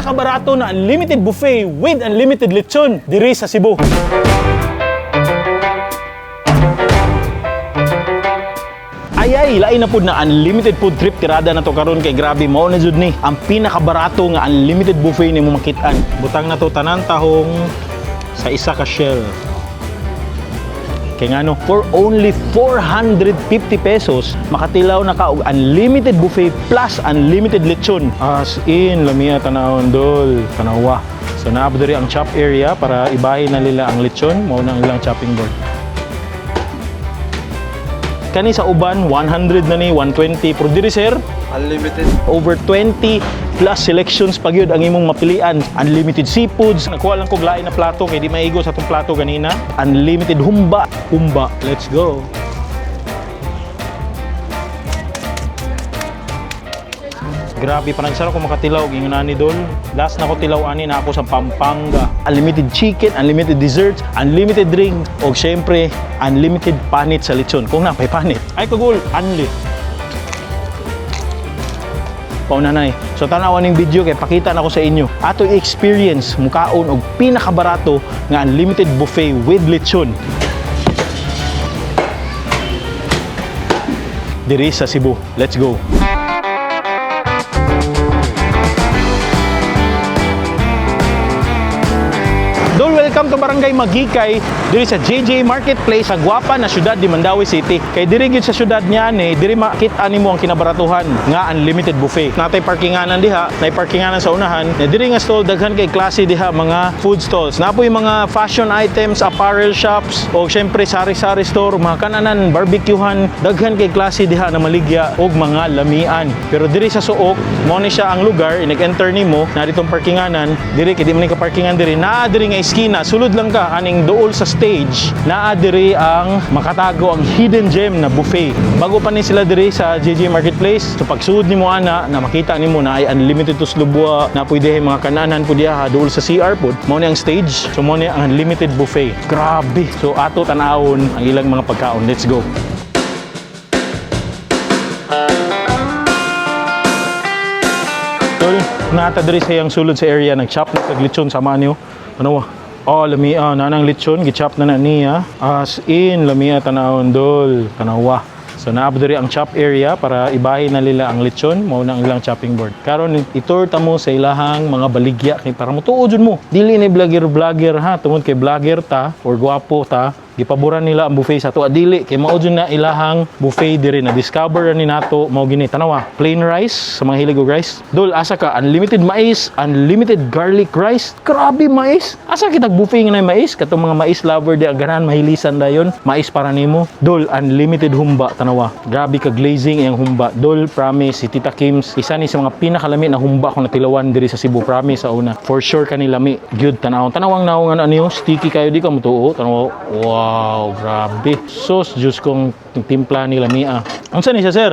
Pinakabarato na unlimited buffet with unlimited lechon diri sa Cebu. Ayay, lain na pud na unlimited food trip tirada na to karon kay grabe, mao na jud ni ang pinakabarato nga unlimited buffet nimo makit-an. Butang na to tanan tahong sa isa ka shell. Kay ngano, for only 450 pesos, makatilaw na ka og unlimited buffet plus unlimited lechon. As in, lamia tanawon, dol, tanawa. So naa diri ang chop area para ibahin na nila ang lechon, mao na ang ilang chopping board. Kani sa uban, 100 na ni, 120. Pero diri, sir, Unlimited. Over 20 plus selections pa gyud ang imong mapilian. Unlimited seafoods. Nakuha lang kog lain na plato kay di maigo sa atong plato ganina. Unlimited humba. Humba. Let's go. Grabe, parang sarap ko makatilaw og ingon ani, dol. Last na ko tilaw ani na ako sa Pampanga. Unlimited chicken, unlimited desserts, unlimited drink, og syempre unlimited panit sa lechon. Kung napay panit. Ay kagul, unli. Paunanay. So tanawan ning video kay pakita na ko sa inyo. Ato i-experience mukaon og pinakabarato nga unlimited buffet with lechon diri sa Cebu. Let's go. Dol, welcome to Barangay Maguikay, diri sa JJ Marketplace sa gwapa na syudad di Mandaue City. Kay diri gyud sa syudad niya ni, diri makita nimo ang kinabaratuhan nga unlimited buffet. Natay parkinganan diha, nay parkinganan sa unahan. Na diri nga stall, daghan kay klase diha mga food stalls. Napoy mga fashion items, apparel shops, o syempre sari-sari store, mga kananan, barbecuehan, daghan kay klase diha na maligya og mga lamian. Pero diri sa Suok, mo ni siya ang lugar, inig-enter nimo na ditong parkinganan, diri kay di man ni ka parkingan diri, naa diri nga eskina, sulod lang ka aning duol sa stage, naa diri ang makatago ang hidden gem na buffet. Bago pa ni sila diri sa JJ Marketplace, so pagsulod nimo ana na makita nimo na ay unlimited to slubwa, na pwede mga kananan pud diha duol sa CR pod. Mao ni ang stage, so mao ni ang unlimited buffet. Grabe. So ato tan-awon ang ilang mga pagkaon. Let's go. Tol, nata diri sa iyang sulod sa area, nag-chop na kag lechon sama niyo. Ano wa? Oh, lamia na nang lechon, gi-chop na na niya. As in, lamia tanawon, dol, tanawa. So naa diri ang chop area para ibahin na nila ang lechon, mao na ang ilang chopping board. Karon itur ta mo sa ilahang mga baligya kay para motuo jud mo. Dili ni vlogger vlogger ha, tungod kay vlogger ta or gwapo ta, gipaboran nila ang buffet sa ato. Dili kay mao jud na ilahang buffet diri na discover ni nato mao gini. Tanawa, plain rice sa mga hilig og rice. Dol, asa ka? Unlimited mais, unlimited garlic rice. Grabe, mais. Asa kitag buffet nga na mais? Katong mga mais lover di ang ganahan mahilisan dayon. Mais para nimo. Dol, unlimited humba, tanawa. Grabe ka glazing iyang humba. Dol, promise, si Tita Kim's isa ni sa mga pinakalami na humba kung natilawan diri sa Cebu, promise sa una. For sure kanilami. Gyud tanawon. Tanawang naong ano niyo, sticky kayo, di ka motuo. Tanawa. Wow, grabe. Sos, Diyos kong timpla ni lamia. Unsa ni siya, sir?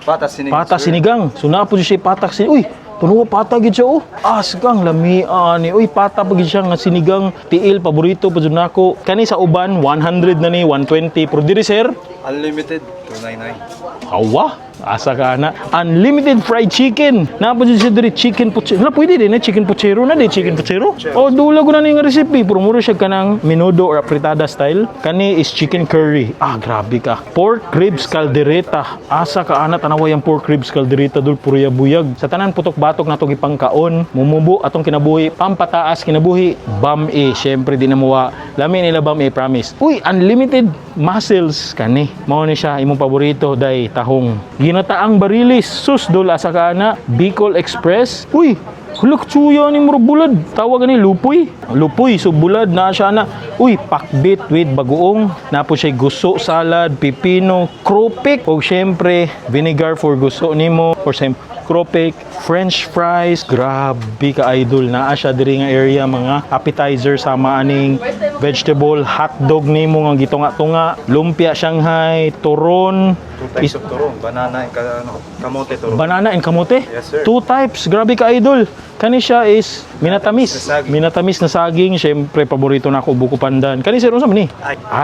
Pata sinigang, Pata sir. Sinigang. So naa po siya patak sinigang. Uy, puno pata gid siya oh. Asgang lamia ni. Uy, pata pa gid siya nga sinigang tiil, paborito pa jud nako. Kani sa uban 100 na ni, 120. Pero diri, sir, Unlimited. 299. Hawa, asa ka na. Unlimited fried chicken. Naa po siya diri chicken puchero. Na pwede din na chicken puchero na di chicken puchero. O dula ko na ni nga recipe pero mura siya kanang menudo or apritada style. Kani is chicken curry. Ah, grabe ka. Pork ribs caldereta. Asa ka ana, tanawa yung pork ribs caldereta, dul, purya buyag. Sa tanan putok batok nato gipangkaon, mumubo atong kinabuhi, pampataas kinabuhi, bam e, syempre di na muwa. Lami nila bam e, promise. Uy, unlimited mussels kani. Mao ni siya imong paborito day tahong. Ginataang barilis, sus, dol, asa ka ana. Bicol Express. Uy, hulok tsuya ni muro bulad. Tawag ani lupoy. Lupoy, so bulad na siya na. Uy, pakbit with bagoong. Napo siya guso salad, pipino, kropik. O syempre, vinegar for guso nimo. Or siyempre, kropik, french fries. Grabe ka, idol. Naa siya diri nga area mga appetizer sama aning Vegetable, hotdog nimo nga gitunga-tunga, lumpia Shanghai, turon, Two types of turon. Banana and ano, kamote turon. Banana and kamote? Yes, sir. Two types. Grabe ka, idol. Kani siya is minatamis. Na saging. Minatamis na saging. Siyempre, paborito na ako, buko pandan. Kani sir, unsa man ni?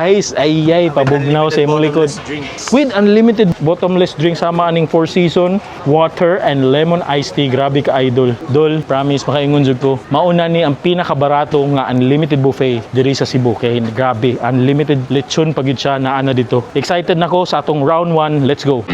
Ice. Ay, ay, pabugnaw sa imong likod. Unlimited bottomless drinks. With unlimited bottomless drink sama aning Four Season, water and lemon iced tea. Grabe ka, idol. Dol, promise, makaingon jud ko. Mauna ni ang pinakabarato nga unlimited buffet diri sa Cebu. Kay grabe, unlimited lechon pag yun siya na ana dito. Excited na ko sa atong round 1. Let's go.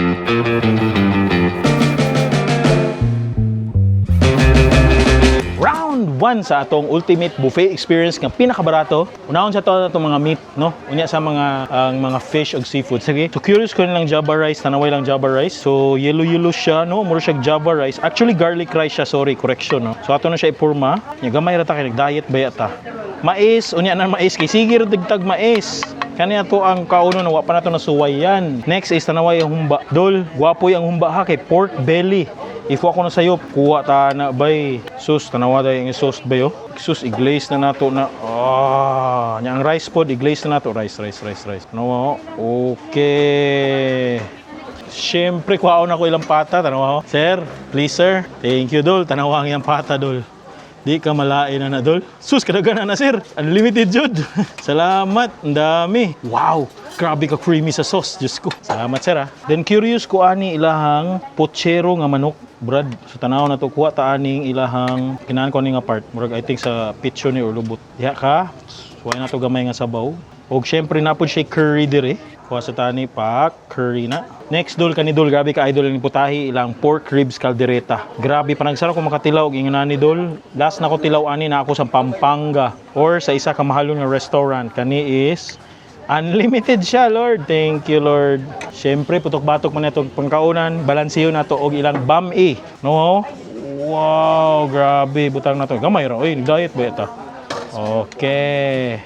Round 1 sa atong ultimate buffet experience nga pinakabarato. Unahon sa to atong mga meat, no? Unya sa mga ang mga fish ug seafood. Sige. So curious ko lang Java rice, tanaway lang Java rice. So yellow yellow siya, no? Mura siya Java rice. Actually garlic rice siya, sorry, correction, no? So ato na siya ipurma. Nya gamay ra ta kay nag-diet ba ta. Mais, unya na mais kay sige ra dagtag mais. Kani ato ang kauno na wa pa nato nasuwayan. Next is tanaway ang humba. Dol, gwapo ang humba ha kay pork belly. If ako na sayop, kuha ta na bay. Sus, tanawa day ang sauce bayo. Sus, i-glaze na nato na. Ah, nya ang rice pod, i-glaze na nato. Rice, rice, rice, rice. Tanawa, oh. Okay. Siyempre, kuhaon ako ilang pata. Tanawa ho. Sir, please sir. Thank you, Dol. Tanawa ang iyang pata, Dol. Di ka malain na na, Dol. Sus, kadagan na na, sir. Unlimited, jud. Salamat. Ang dami. Wow. Grabe ka creamy sa sauce. Diyos ko. Salamat, sir, ah. Then, curious ko ani ilahang pochero nga manok. Brad, sa tanaw na to, kuha ta aning ilahang, kinaan ko ani nga part. Murag, I think sa pitso ni or lubot. Diha ka. Suway na to gamay nga sabaw. Og syempre napod siya curry dire. Kuha sa tani pak curry na. Next dol kani dol, grabe ka idol ang putahi ilang pork ribs caldereta. Grabe panagsara ko makatilaw og ingon ani dol. Last na ko tilaw ani na ako sa Pampanga or sa isa ka mahalon nga restaurant. Kani is unlimited siya, Lord. Thank you, Lord. Syempre, putok-batok man itong pangkaunan. Balansiyo na to og ilang bam-i. No? Wow, grabe. Butang na to. Gamay ra. Uy, diet ba ito? Okay.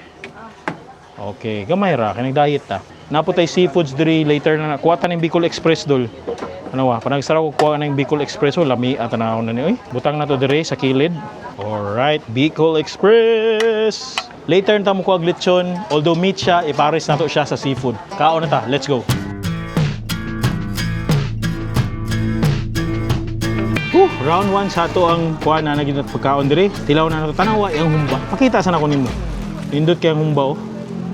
Okay, gamay ra kay nag-diet ta. Naputay seafoods diri later na kuha ta ning Bicol Express dol. Ano wa, panagsara ko kuha ning Bicol Express oh, lami at tanaw na ni oy. Butang na to diri sa kilid. Alright, Bicol Express. Later na ta mo kuha og lechon, although meat siya, ipares na to siya sa seafood. Kaon na ta, let's go. Whew, round 1 sa ato ang kuha na naging pagkaon diri. Tilaw na nato tanawa ang humba. Pakita sa nako nimo. Nindot kay ang humba oh.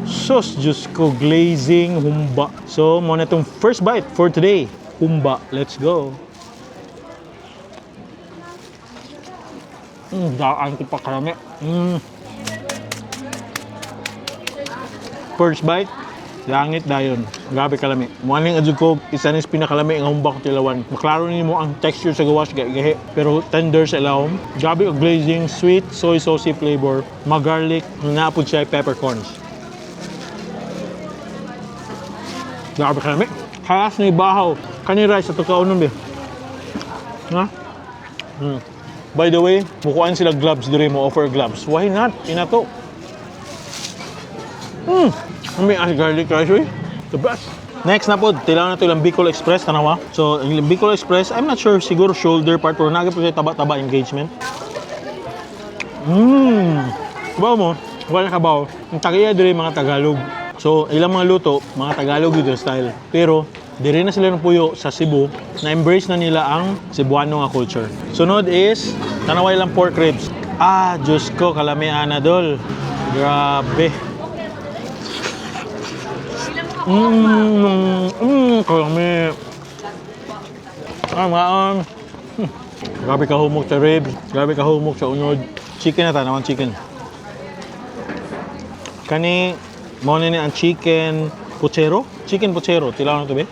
Sus, Diyos ko, glazing humba. So, mo na itong first bite for today. Humba. Let's go. Daan ko pa karami. First bite, langit dayon. Grabe kalami. Muaning adyo ko, isa ni sa pinakalami ang humba ko tilawan. Maklaro nimo ang texture sa gawas gahi, pero tender sa ilawom. Grabe ang glazing, sweet soy saucy flavor, mag-garlic, napod siya peppercorns. Grabe kalami. Halas ni bahaw. Kani rice ato kaunon be. Ha? By the way, mukuan sila gloves diri mo offer gloves. Why not? Inato. May as garlic rice, uy. The best. Next na po, tilaw na ito ilang Bicol Express, tanawa. So, ang Bicol Express, I'm not sure, siguro shoulder part, pero naga po siya taba-taba engagement. Kabaw mo, wala kabaw. Ang tagiya dire mga Tagalog. So, ilang mga luto, mga Tagalog yun style. Pero, dire na sila ng puyo sa Cebu, na-embrace na nila ang Cebuano nga culture. Sunod is, tanaway lang pork ribs. Ah, Diyos ko, kalami ana dol. Grabe. Kalami. Ah, maon. Grabe ka humok sa ribs. Grabe ka humok sa unod. Chicken na ta, naman chicken. Kani, mo ni ang chicken puchero. Chicken puchero. Tilaw na to be.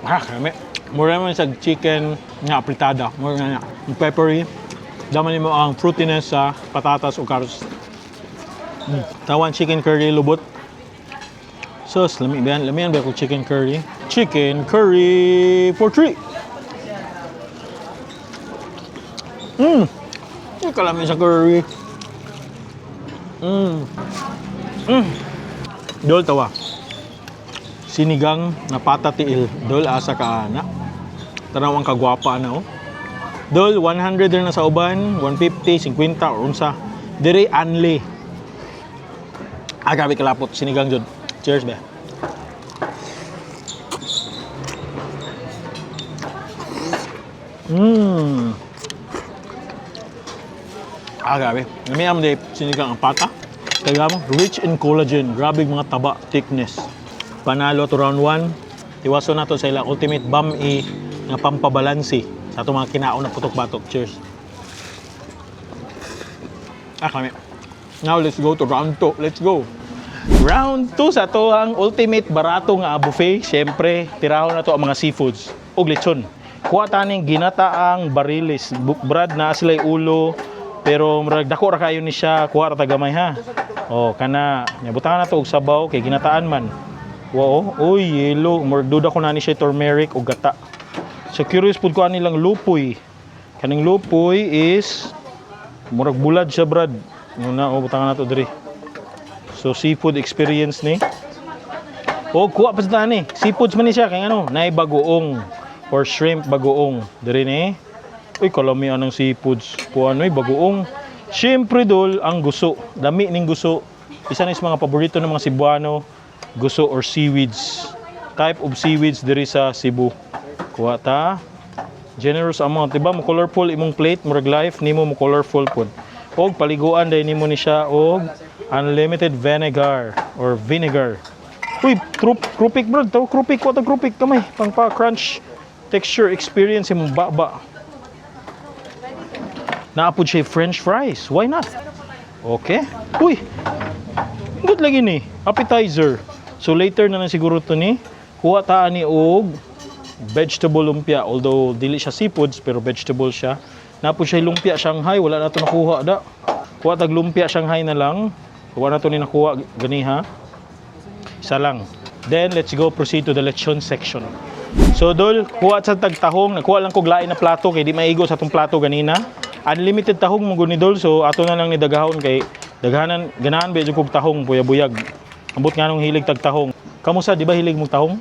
Ah, kami. Mura man sa chicken nga apritada. Mura na niya. Ang peppery. Daman nimo ang fruitiness sa patatas o carrots. Tawan chicken curry lubot. Sus, lami ba yan? Lami yan ba kung chicken curry? Chicken curry for three. Ay, kalami sa curry. Dol tawa. Sinigang na patatiil. Dol asa ka ana. Tanaw ang kagwapa na oh. Dol 100 rin na sa uban, 150, 50 or unsa. Diri anli. Ah, grabe kalapot sinigang jud. Cheers be. Ah, grabe. Lami ang day sinigang ang pata. Kaya mo, rich in collagen. Grabe mga taba, thickness. Panalo to round 1. Tiwaso na to sa ilang ultimate bam i nga pampabalansi sa atong mga kinaon na putok-batok. Cheers. Ah, kami. Now let's go to round 2. Let's go. Round 2 sa to ang ultimate barato nga buffet. Siyempre, tirahon na to ang mga seafoods ug lechon. Kuha taning ginataang barilis. Brad na sila'y ulo pero murag dako ra kayo ni siya, kuha ra ta gamay ha. Oh, kana nya butangan na to og sabaw kay ginataan man. Wow, uy, yellow. Murag duda ko na ni siya turmeric ug gata. So curious pud ko ani lang lupoy. Kaning lupoy is murag bulad siya, brad. Muna oh, butangan na to diri. So seafood experience ni. O kuha pa sa ni. Seafoods man ni siya kay ano, nay bagoong or shrimp bagoong. Diri ni. Uy, kalami anang seafoods. Kuha noy bagoong. Siyempre dol ang guso. Dami ning guso. Isa na sa mga paborito ng mga Cebuano, guso or seaweeds. Type of seaweeds diri sa Cebu. Kuha ta. Generous amount, diba? Mo colorful imong plate, murag life nimo mo colorful pud. Og paliguan dahil nimo ni siya og unlimited vinegar or vinegar. Uy, krupik bro, to krupik ko to krupik kamay pang pa crunch texture experience imong baba. Naapod siya french fries. Why not? Okay. Uy. Good lagi ni. Appetizer. So later na lang siguro to ni. Kuha ta ani og vegetable lumpia. Although dili siya seafoods pero vegetable siya. Napo siya lumpia Shanghai, wala na to nakuha da. Kuha tag lumpia Shanghai na lang. Wala na to ni nakuha ganiha. Isa lang. Then let's go proceed to the lechon section. So dol, kuha sa tagtahong, nakuha lang kog lain na plato kay di maigo sa atong plato ganina. Unlimited tahong mo guni dol, so ato na lang ni dagahon kay daghanan ganahan ba jud kog tahong buyag-buyag. Ambot nga nung hilig tag tahong. Kamusta, di ba hilig mong tahong?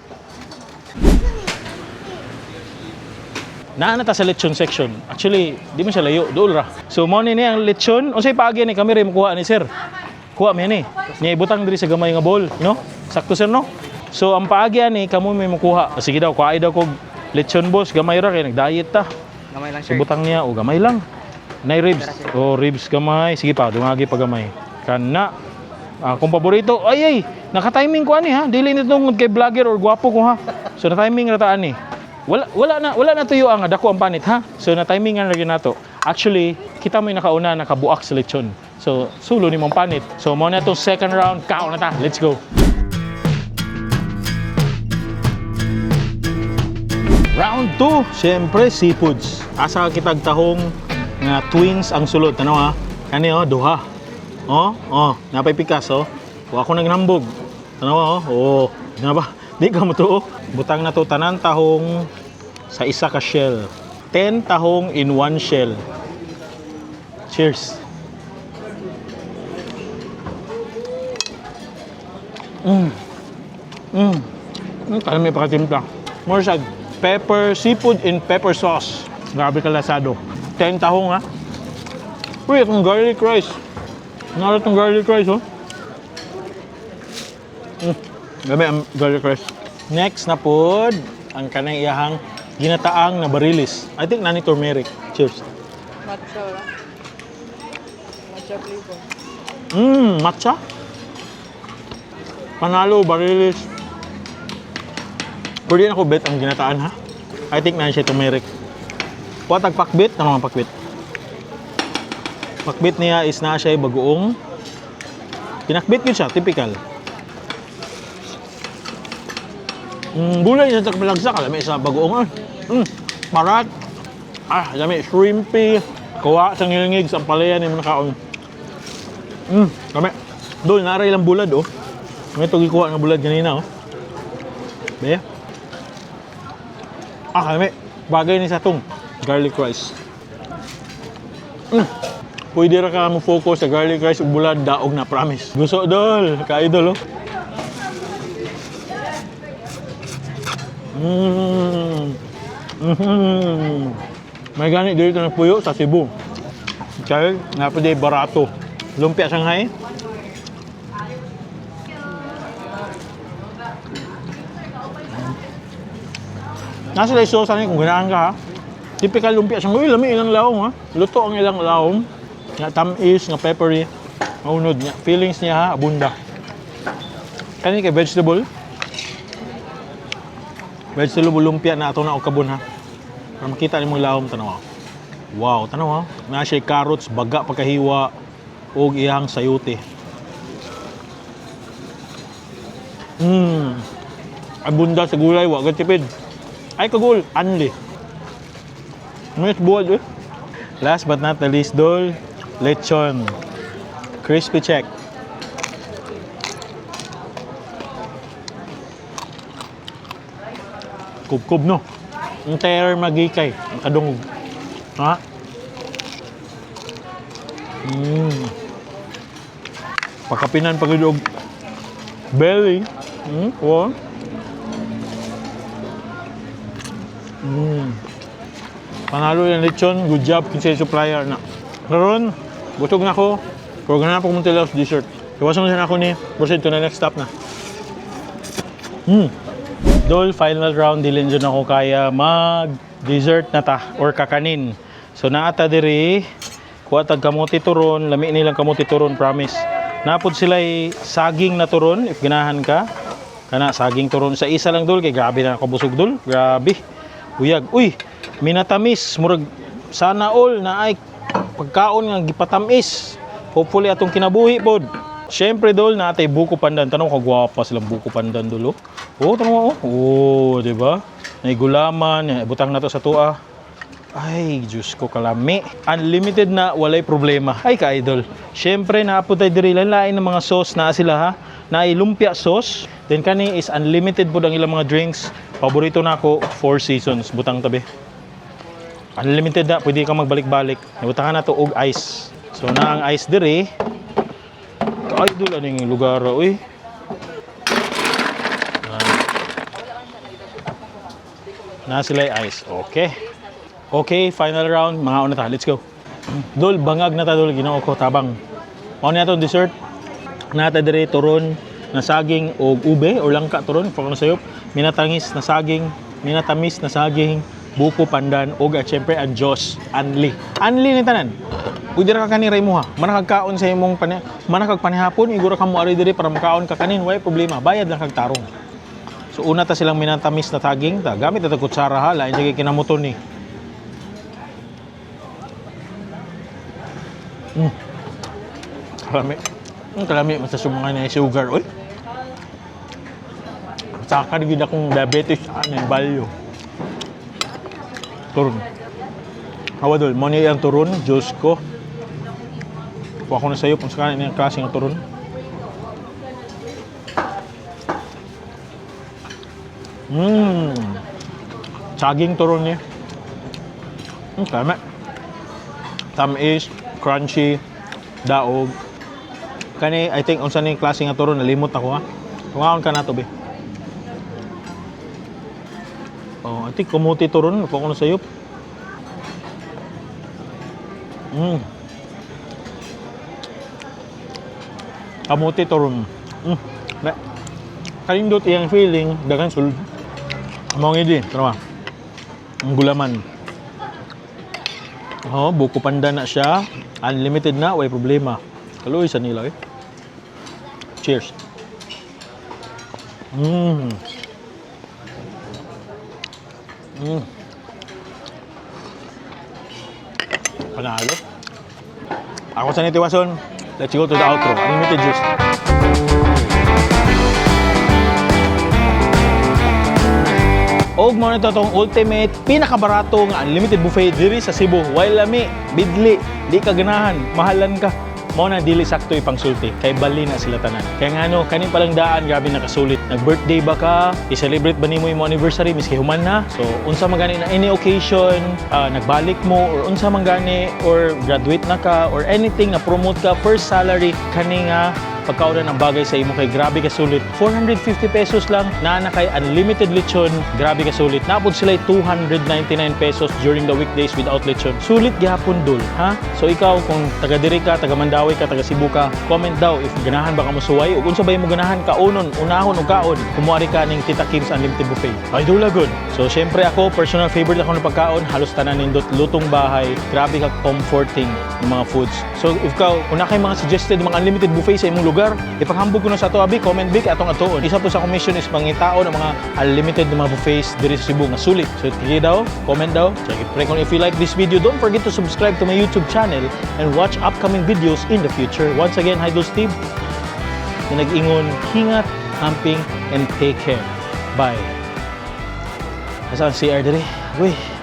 Naa na ta sa lechon section. Actually, di man siya layo, dool ra. So mo ni ang lechon, unsay paagi ni kami rin mukuha ni sir? Kuha mi ni. Niya ibutang diri sa gamay nga bowl, no? Sakto sir, no? So ang paagi ani kamo may mukuha. Sige daw, kuha daw kog lechon boss, gamay ra kay nag-diet ta. Gamay lang, So butang niya o gamay lang. Nay ribs. O ribs gamay. Sige pa, dungagi pa gamay. Kana. Akong paborito. Ay ay, naka-timing ko ani ha. Dili ni tungod kay vlogger or gwapo ko ha. So na-timing ra ta ani. Wala na tuyo ang dako ang panit ha. So na-timing nga ra gyud nato. Actually, kita mo yung nakauna nakabuak sa lechon. So sulo ni mong panit. So mo na itong second round, kao na ta. Let's go. Round 2, siyempre seafoods. Asa kitag tahong nga twins ang sulod. Tanaw ha. Kani oh, duha. Oh, napay pikas oh. Wa ako nagnambog. Tanaw oh. Oh, na ba? Di ka mo tuo. Butang na to tanan tahong sa isa ka shell. 10 tahong in one shell. Cheers. Kaya may pakatimpla. More sa pepper, seafood in pepper sauce. Grabe ka lasado. 10 tahong ha. Uy, itong garlic rice. Nara itong garlic rice, oh. Grabe ang garlic rice. Next na pod, ang kanang iyahang ginataang na barilis. I think nani turmeric. Cheers. Matcha wala. Matcha flavor. Matcha. Panalo, barilis. Pwede na ko bet ang ginataan ha. I think na siya turmeric. Watag pakbit, ano ang pakbit? Pakbit niya is na siya bagoong. Pinakbit yun siya, typical. Gulay niya sa kapalagsak, alam sa bagoong. Ah. Marat. Ah, dami, shrimpy. Kuha sa ngilingig sa palaya ni mga kaon. Kami. Doon, naray lang bulad, oh. May ito gikuha ng bulad kanina, oh. Be? Ah, kami. Bagay ni sa tong garlic rice. Pwede ra ka mo focus sa garlic rice ug bulad, daog na, promise. Gusto dol, ka-idol, oh. May gani dito na puyo sa Cebu. Kaya, napade barato. Lumpia Shanghai. Nasa sila sauce ani kung ganahan ka ha. Typical lumpia Shanghai. Uy, lami ilang laom ha. Luto ang ilang laom. Nga tamis, nga peppery. Maunod niya. Feelings niya ha, abunda. Kani kay vegetable. Vegetable lumpia na ato na og kabon ha. Para makita nimo laom tanaw. Wow, tanaw ha. Na siya carrots, baga pagkahiwa og iyang sayute. Abunda sa gulay, wa gud tipid. Ay kagul, anli. Miss buwad eh. Last but not the least, dol, lechon. Crispy check. Kubkub no. Ang terror magikay, ang kadungog. Ha? Pakapinan pag og belly. Wow. Panalo yung lechon, good job kinsay supplier na. Karon, busog na ko. Pero ganahan pa ko mong dessert. Iwasan na ako ni proceed to the next stop na. Dol, final round, dili jud ako kaya mag dessert na ta or kakanin. So naata diri, kuha tag kamote turon, lami nilang kamote turon, promise. Napod sila saging na turon if ganahan ka. Kana saging turon sa isa lang dol kay grabe na ako busog dol. Grabe. Uyag. Uy, minatamis murag sana all na ay pagkaon nga gipatamis. Hopefully atong kinabuhi pod. Syempre dol natay buko pandan. Tanong ko gwapa silang buko pandan dol. Oh, oh tanong oh. Oh, di ba? Nay gulaman, butang na to sa tuwa. Ay, Diyos ko, kalami. Unlimited na, walay problema. Ay, ka-idol. Siyempre, naapod tayo diri. Lain ng mga sauce na sila ha. Naay lumpia sauce. Then kani is unlimited po ang ilang mga drinks. Paborito na ako, Four Seasons. Butang tabi. Unlimited na, pwede ka magbalik-balik. Nabutangan na to og ice. So na ang ice diri. Ka-idol aning lugar, uy. Na sila yung ice. Okay. Okay, final round. Mga una ta. Let's go. Dol, bangag na ta dol. Ginoo ko, tabang. Mao na itong dessert. Nata dire turon na saging o ube o langka turon kung ano sayop. Minatangis na saging, minatamis na saging, buko pandan og at syempre ang Diyos, anli. Anli ni tanan. Pwede ra ka kani ray mo ha. Manakagkaon sa imong pani manakagpanihapon iguro ka mo ari diri para makaon ka kanin, way problema. Bayad lang kag tarong. So una ta silang minatamis na saging ta. Gamit na ta kutsara ha, lain siya kay kinamuton ni. Kalami. Kalami masa mga na sugar oy. Saka gid akong diabetes anay value. Turon. Hawa dol, mo ni ang turon, Diyos ko. Kuha ko na sa'yo kung saan ang klase ng turon. Saging turon niya. Tama. Tamis, crunchy, daog. Kani, I think, unsa ni klase nga turon, nalimot ako ha. Tungaon ka na to, be. Oh, I think kumuti turon, kuha ko na sayop. Kamuti turon. Ba. Kanindot iyang feeling, dagan sulod. Mao ngidi, tara. Ang gulaman. Oh, buko pandan na siya. Unlimited na, way problema. Kaluoy sa nila eh. Cheers. Panalo. Ako sa Nitiwason. Let's go to the outro. Unlimited juice. Og mo nito tong ultimate pinakabarato nga unlimited buffet diri sa Cebu. Way lami, bidli, di ka ganahan, mahalan ka. Mao na dili sakto ipangsulti kay bali na sila tanan. Kaya nga no, kani palang daan grabe nakasulit. Nag-birthday ba ka? I-celebrate ba nimo imong anniversary miski human na? So unsa man gani na any occasion, nagbalik mo or unsa man gani or graduate na ka or anything na promote ka first salary kani nga pagkaunan ang bagay sa imo kay grabe ka sulit. 450 pesos lang, naa na kay unlimited lechon, grabe ka sulit. Naa pod sila 299 pesos during the weekdays without lechon. Sulit gihapon, dul, ha? So ikaw, kung taga diri ka, taga Mandaue ka, taga Cebu ka, comment daw if ganahan ba ka mosuway ug unsa ba imo ganahan kaunon, unahon og kaon kung moari ka ning Tita Kim's Unlimited Buffet. Ay, dula good. So syempre ako, personal favorite ako ng pagkaon, halos tanan nindot lutong bahay, grabe ka comforting ng mga foods. So if ka, kung naa kay mga suggested mga unlimited buffet sa imong lugar, ipaghambog ko na sa ato abi, comment big atong atuon. Isa po sa commission is mangitaon ang mga unlimited na mga buffets diri sa Cebu nga sulit. So sige daw, comment daw. Check it. Pre, kung if you like this video, don't forget to subscribe to my YouTube channel and watch upcoming videos in the future. Once again, Idol Steve, na nag-ingon, hingat, amping, and take care. Bye. Asa ang CR diri? Uy.